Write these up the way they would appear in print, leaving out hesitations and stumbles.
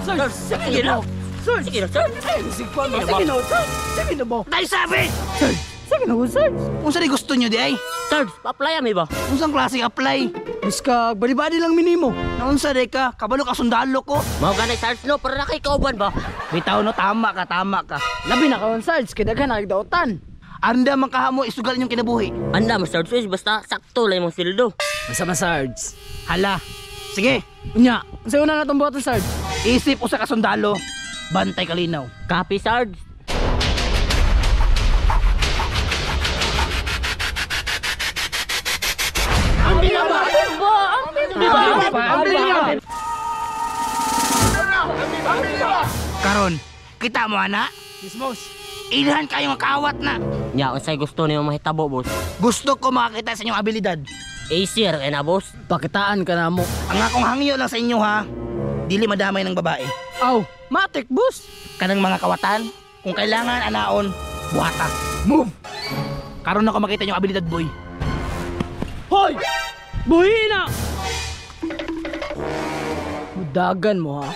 Sarge, sige na. Sarge, Sige na, Sarge. Sige na, Sarge. Sige na ba? Dahil sabi! Sarge, sige na, Sarge. Unsa di gusto nyo di ay? Sarge, pa-apply mi ba? Unsang klase apply? Biska, bali-bali lang minimo. Naunsa di ka? Kabalo ka sundalo ko. Mao gani Sarge no, para na kay kauban ba? Bitaw no, tama ka, tama ka. Labi na kaon, Sarge, kay daghan na dautan. Anda man kahamo isugal inyong kinabuhi. Anda mo Sarge, uy, basta sakto lang imong sweldo. Masama, Sarge. Hala. Sige, Unya, unsa una na tong buhaton, Sarge? isip usa ka sundalo, bantay kalinaw. Copy, Sarge. Karon, kita mo ana? Yes, boss. Ilhan kayo nga kawat na. Nya, unsay gusto nimo mahitabo, boss? Gusto ko makakita sa inyong abilidad. Easier kay na, boss. Pakitaan ka na mo. Ang akong hangyo lang sa inyo ha, dili madamay ng babae. Aw, matik, boss. Kanang mga kawatan, kung kailangan anaon, buhata. Move! Karon ako makita inyong abilidad, boy. Hoy! Buhi na! Mudagan mo, ha?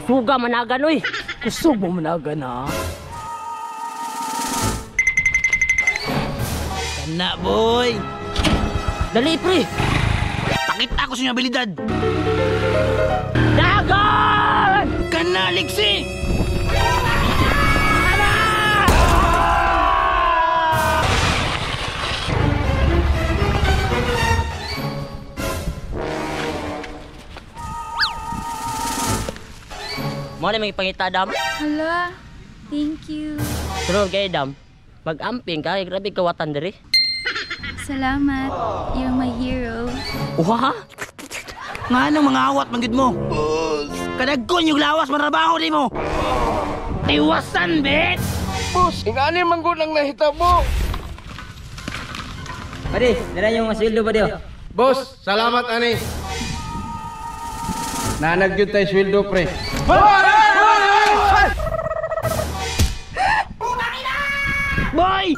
Suga managan oy. Kusog mo managan, ha? Kana, boy. Dali, pre. Pakita ko sa inyong abilidad. Dagan! Kana, liksi! Mo na may pangita dam. Hala, thank you. Pero kay dam, mag-amping ka, grabe kawatan diri. Salamat. You're my hero. Uha? Nga nang mga awat manggid mo. Kadagkon yung lawas manrabaho di mo. Tiwasan, bet! Boss, ingani man gud ang nahitabo. Pare, dala yung sweldo ba diyo? Boss, salamat ani. Nanag gyud tay sweldo pre. Boy!